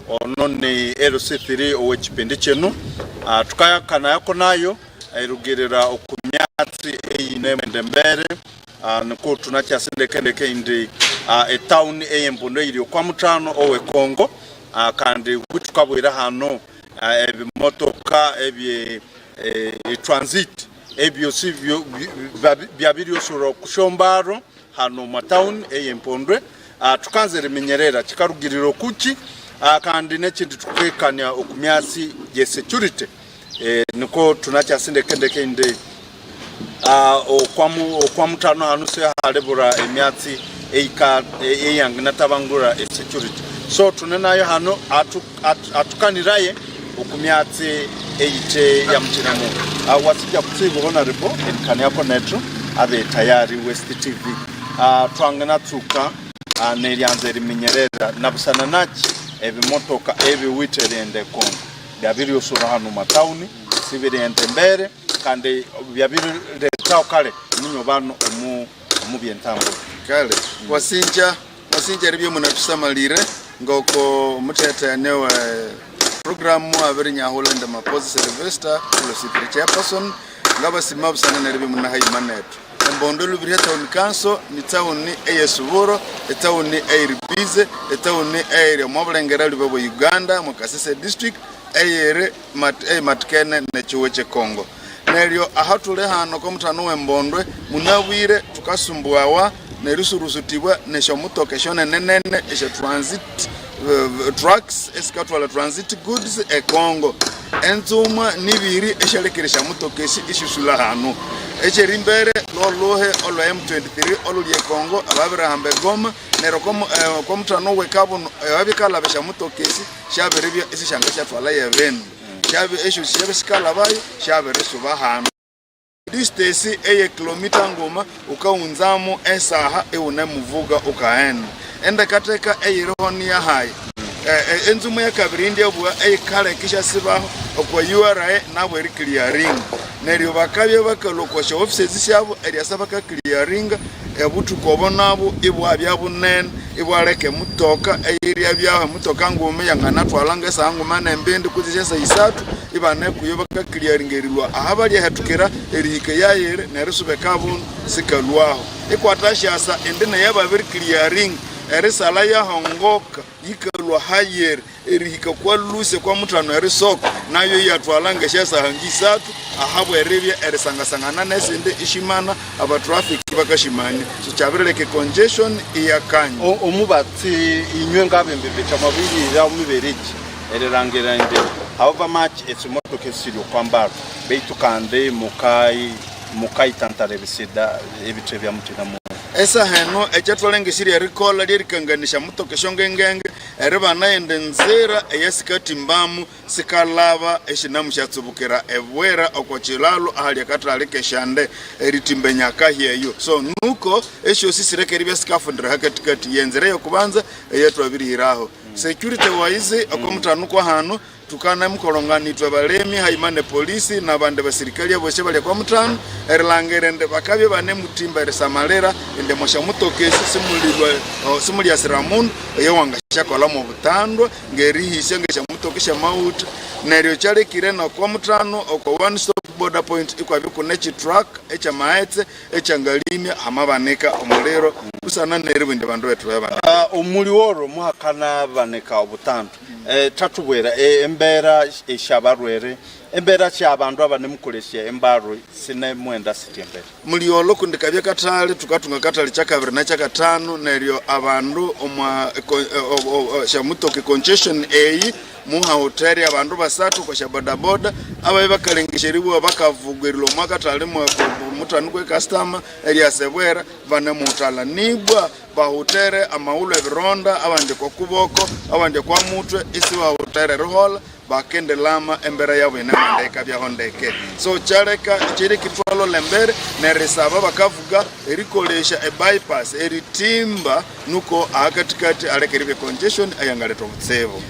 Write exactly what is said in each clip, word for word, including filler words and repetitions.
Ono ni L C three ow'ekipindi kino. Ah, thukayakanayako nayo erilhukirira oku myatsi eyine mwenda embere. Ah, nuko thunakyasi ndeke-ndeke indi, ah, etown ey'empundu eyiri okwa muthano ow'ekongo. Ah, kandi bwithukabwira hano, ah, ebimotoka ebye eh, etransit ebyosi byo- bi- babi- byabiryosora oku syombaro hano omu town ey'empondwe. Ah, thukanza eriminyerera kikarugirira okuki. Ah, kandi n'ekindi thukekania oku myatsi ye security. Eh, niko thunakyasi ndeke-ndeke indi, ah, okwa mu- okwa muthano hano sihalibura emyatsi eyika e- eyanginatabangura e security. So thune nayo hano atu- at- atukaniraye oku myatsi eyithe ya muthinamu. Ah, wasingya kutsibu honorable erikaniako nethu abe tayari West T V. Ah, twanginatsuka, ah, neryanza eriminyerera nabusana naki ebimotoka ebiwithe erighenda ekongo byabiryosora hano omu town, sibirighenda embere, kandi byabiriletaho kale omunyobano omu omu by'entambula. Kale, wasingya, wasingya eribya munathusamalire ngoko omuthetheene we program abirinyahula indi Mapozi Sylvester, L C three chairperson, ngabasima busana neribya munahayima nethu. Embondo Lubiriha Town Council ni town ey'esuburo, etown eyiri busy, etown eyiri omo bulengera lhuba bwa Uganda, mu Kasese District, eyiri mat- eyimatikene n'ekihugho ky'ekongo. Neryo ahathuli hano oko muthano w'embondwe, munabwire thukasumbugawa n'erisurusuthibwa n'esyomutoka esyonenenene esya transit, eh, trucks esikatwala transit goods ekongo. Enzumwa nibiri esyalekire esyamutoka esi isyusula hano. Ekyerimbere lw'oluhe olwa M twenty-three oluli ekongo ababirihamba egoma. Neryo oko mu- eh, oko muthano w'ekabuno, eh, abikalaba esyamutoka esi syabiribya isisyanga syatwalayo ebindu. Syabya esyosi syabya sikalabayo syabirisuba hano. Distance eye kilomita nguma ukawunzamu esaha iwunemuvuga ukaghenda. Endekateka eyiriho niyahayi. Eh, eh, enzumu eyakabiri yindyabugha eyikaleka isyasibaho okwa U R A nabo ericlearinga. Neryo bakabya bakalwa okwa sya offices syabo eryasa bakaclearinga, obuthuku obo nabo ibwabya bunene, ibwaleka emotoka eyiryabyaho, emotoka nguma iyanganatwala ngesaha nguma nembindi kutse esyasaha isathu, ibanekuyo bakaclearinga erilwa ahabalyahethukira erihika eyayiri nerisuba ekabunu sikalwaho. Ikwatasyasa indi neyababiriclearinga erisala yahongoka yikalwa hayiri erihika kwa lhusi kwa muthano erisoko, nayo iyatwala ngesyasaha ngisathu ahabweribya erisangasangana nesindi isyimana aba traffic bakasyimanĩa. So kyabirileka econgestion iyakanya. O- omubatsi inywe ngabembe betha mwabirira omubereki erilangira indi however much esimotoka esiri okwambalo beitu kandi mukayi mukayitantara ebisida ebithe byamuthina mu Esaha eno ekyatwalengesire erikolha lyerikanganisya mutoka esyongengenge eribana eyindi nzira eyasikathimbamo sikalaba esyinamusyatsubukira ebwira oko kilalo ahali akatali kesyande erithimba enyakahya eyo. So nuko esyosi sireke eribya sikafundira hakatikati yenzira eyokubanza eyatwabirihiraho. Security wise oko muthanu kwa hano Thukanemukolongana ithwe balemi hayima ne polisi nabandi basirikali abosi abali okwa muthano erilhangira indi bakabya ibanemuthimba erisamalira indi omwasyamuthoka esi simulilwa o- simulyasira mundu oyo wangasyakolha mwobutandwa ngerihisya ngesyamutoka esyamawutha. Neryo kyalekire nokwa muthano okwa one stop border point ikwabya ikune ekitruck ekyamaghetse ekyangalimya hamabanika omuliro busana neribwa indi bandu bethu bebane. Ah, omuli oro muhakanabanika obutandu. Eh, thathubwira eh, embera esyabalwere, embera syabandu abanemukolesya embalwe sinemughenda sitya embere. Muli olo kundi kabya katali thukathunga katali kyakabiri nekyakathanu neryo abandu omwa ko- o- o- o- syamutoka econgestion eyi muhahutherya abandu basathu okwa syabodaboda ababya bakalengesya eribugha bakavuga erilwa omwa katali mwa muthanu kwe customer eryasebwera banemuhuthala nibwa bahutere amaghulhu ebironda abandi okwa kuboko abandi okwa mutwe isibahutere erihola bakendilama embera yabo yinemwenda yikabyaho ndeke. So kyaleka kyirikithwalhola embere nerisaba bakavuga erikolesya ebypass eritimba nuko ahakatikati aleke eribya congestion eyangaleta obutsibu.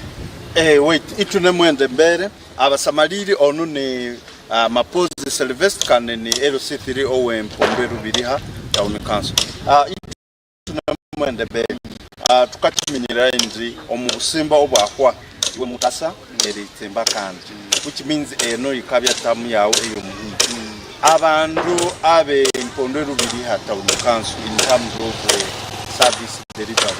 Eh, wait, ithunemwenda embere abasamaliri onu ni ah, Mapozi Sylvester kandi ni L C three ow'empombe Rubiriha Town Council. Ah, ithunamwenda embere ah, tukakiminyira indi omu busimba obwahwa iwe mukasa eritsemba kandi, which means eno yikabya tamu yawu eyomuhini. Abandu abe Mpondo Erubiri ha town council in terms of, eh, service delivery,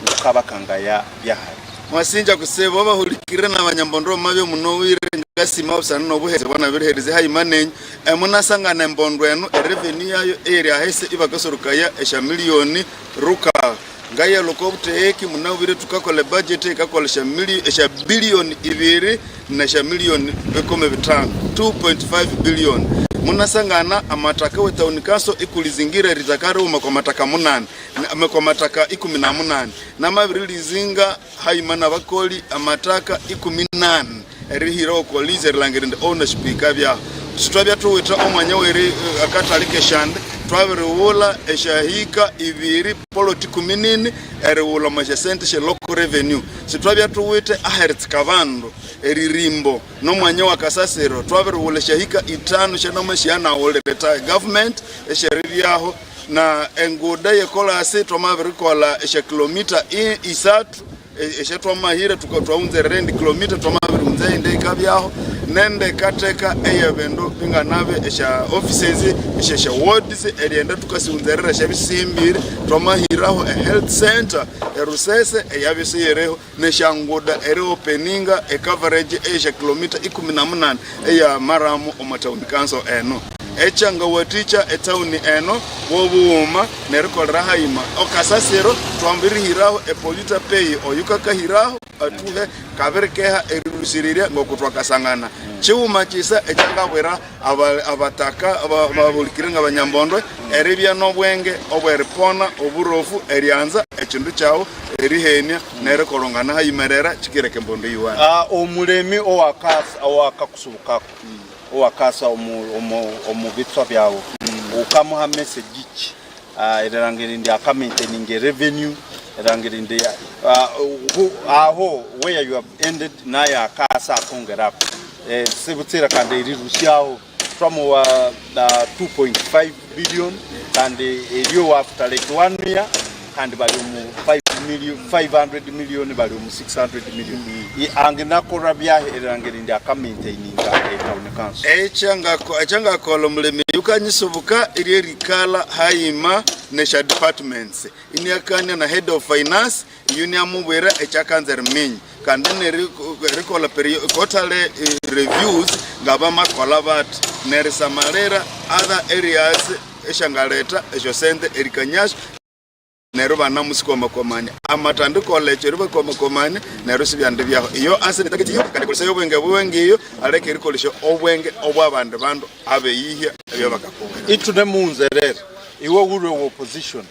wukabakangaya byahayi? Mwasingya kutsibu abahulikirire n'abanyambondo bamabya munowire, ngasima busana n'obuhereza bwanabirihereza hayima nenyu. Emunasangana embondo enu erevenue yayo eyiri ahisi ibakasorokaya esya million rukagha. Ngayalwa oko butegeki munabwire tukakola ebudget eyikakola esya million, esya billion ibiri nesya million bikumi bitano, two point five billion. Munasangana amataka we town council ikulizingira eritaka righuma kwa mataka munani, na- kwa mataka ikumi na munani. Namabirilizinga hayima nabakoli amataka ikumi nani erihiraho oko lease erilhangira indi ownership yikabyaho. Sithwabya thuwithe omwanya weri eh, akatali kesyande, twabirighulha esyahika ibiri poloti kumi nini erighulha omo syasente sye local revenue. Sithwabya thuwithe aheritsika abandu eririmbo, nomwanya wa kasasiro twabirighulha esyahika ithanu esyanamasiya naghulira government esyeribyaho. Na enguda y'ekolasi twamabirikola esya kilomita i- isathu, e- esyatwamahire tuka- twawunza erindi kilomita twamabiriwunza eyindi yikabyaho, nendekateka eyebindu binganabi esya offices esyesya wards erighenda tukasiwunzerera esyabya isihimbire. Twamahiraho e health center erusese eyabya isiyiriho, nesyanguda eriopeninga ecoverage eyesya kilomita ikumi na munani eya maramu omo town council eno, ekyangawathikya etown eno bwobughuma nerikolera hayima. Okasasiro twambirihiraho epolita pay oyukakahiraho atuhe kabiri keha erirusirirya ngoko twakasangana. Kighuma kisa ekyangabwira aba- abataka aba- abahulikire ng'abanyambondwe eribya n'obwenge obw'eripona oburofu, eryanza ekindu kyawu, erihenia nerikolongana hayimerera kikireka embondo yiwana. Ah, omulemi owakasa owakakusubukako, owakasa omu- omu- omu bitswa byawu, wukamuha message ki? Ah, erilhangira indi akamaintaininga revenue, erilhangira indi ah, hu- aho where you have ended naye akasa akongeraku. Eh, sibutsira kandi erirusyaho twamuwa uh, two point five billion, kandi eryo after like one year kandi bali omu five million, five hundred million, bali omu six hundred million. I- anginakolha byahi erilhangira indi akamaintaininga etown council? Ekyangako- ekyangakola omulimi yukanyisubuka iryerikala hayima nesya departments, iniakania na head of finance, iyo iniamubwira ekyakanza eriminya, kandi neri- erikolha perio- quarterly eh, reviews ngabamakolha bathi, nerisamalira other areas esyangaletha esyosente erikanyasyo. Neryo banamusikwamakwamania amathandikolha ekyo eribakwamakwamania, neryo sibyandibyaho. Iyo asinditakitiyo kandi akolesaya obwenge bwenge iyo aleke erikolesya obwenge obwabandi bandu abeyihya ebyabakakubwira. Itunemuwunzerera iwe wulwe wa opposition,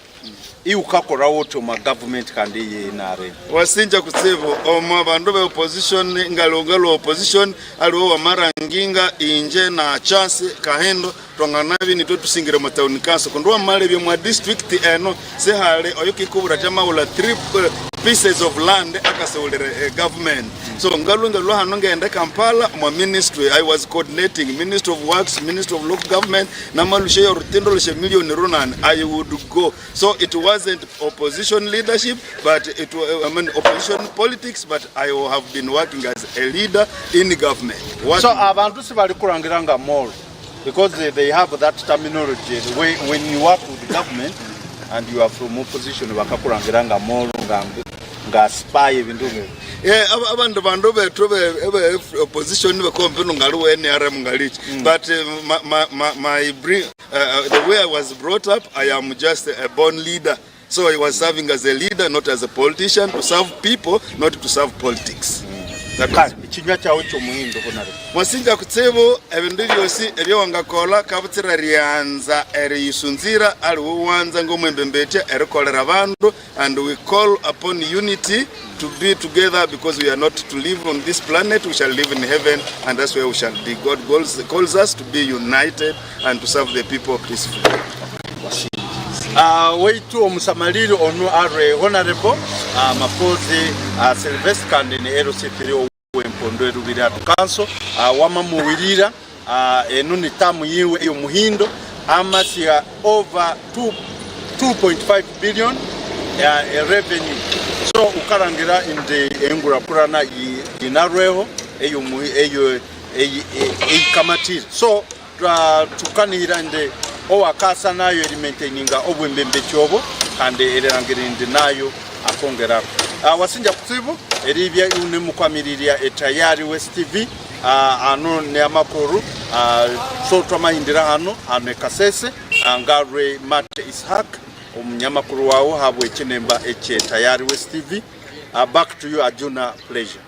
iwukakolha wuthi omwa government kandi iyi inali? Wasingya kutsibu omo bandu be opposition, ngali ngalwa opposition aliwo wamaranginga inje na Chance Kahindo, twanganabya inithwe tusingire omo town council kundi wamalebya omwa district eno sihali oyukikubwira athi amawula three eh, pieces of land akasiwulira eh, government. So ngalwe ngalwa hano ngende Kampala omwa ministry, I was coordinating ministry of works, ministry of local government, namalusya y'orutindo lw'esya million runani, I would go. So it wasn't opposition leadership, but it was, I mean, opposition politics, but I have been working as a leader in government. What So abandu sibalikulhangira nga molo because they, they have that terminology. When, when you work with the government and you are from opposition, bakakulhangira nga molo, nga, nga spy, ebindu ngebyo. Yeah, aba- abandi bandu bethu be- be- opposition bakombe nungaliwe N R M ngaliki. But uh, my, my, my, my bri- Uh, uh, the way I was brought up, I am just a born leader. So I was serving as a leader, not as a politician, to serve people, not to serve politics. That was Kale, ekinywa kyawe ky'omuhindo, Honorable. Mwasinja kutsibu ebindu byosi ebyowangakola kabutsira eriyanza eriyisunzira aliwe wanza ng'omwembembetya erikolera abandu, and we call upon unity to be together because we are not to live on this planet, we shall live in heaven, and that's where we shall be. God calls, calls us to be united and to serve the people peacefully. Ah, waitu omusamaliri onu arwe Honorable ah, Mapozi ah, Sylvester kandi ni L C three ow'empondo erubiri atukanso ah, wamamuwirira. Ah, enu ni tamu yiwe ey'omuhindo, amasigha over two, two point five billion eh, eh, revenue. So ukalangira indi engurakurana yi- inalweho eyomu- eyo eyi- e- eyikamatire. So twa- tukanihira indi owakasa nayo erimaintaininga obwembembeki obo kandi erilangira indi nayo akongerako. Ah, wasingya kutsibu eribya iwunemukwamirirya eTayari West T V. Ah, ano ni amakuru. Ah, so twamahindira hano hano eKasese. Ah, ngalwe Mate Ishak, omunyamakuru wawu habwe ekinimba ekye Tayari West T V. Ah, back to you, Ajuna, pleasure.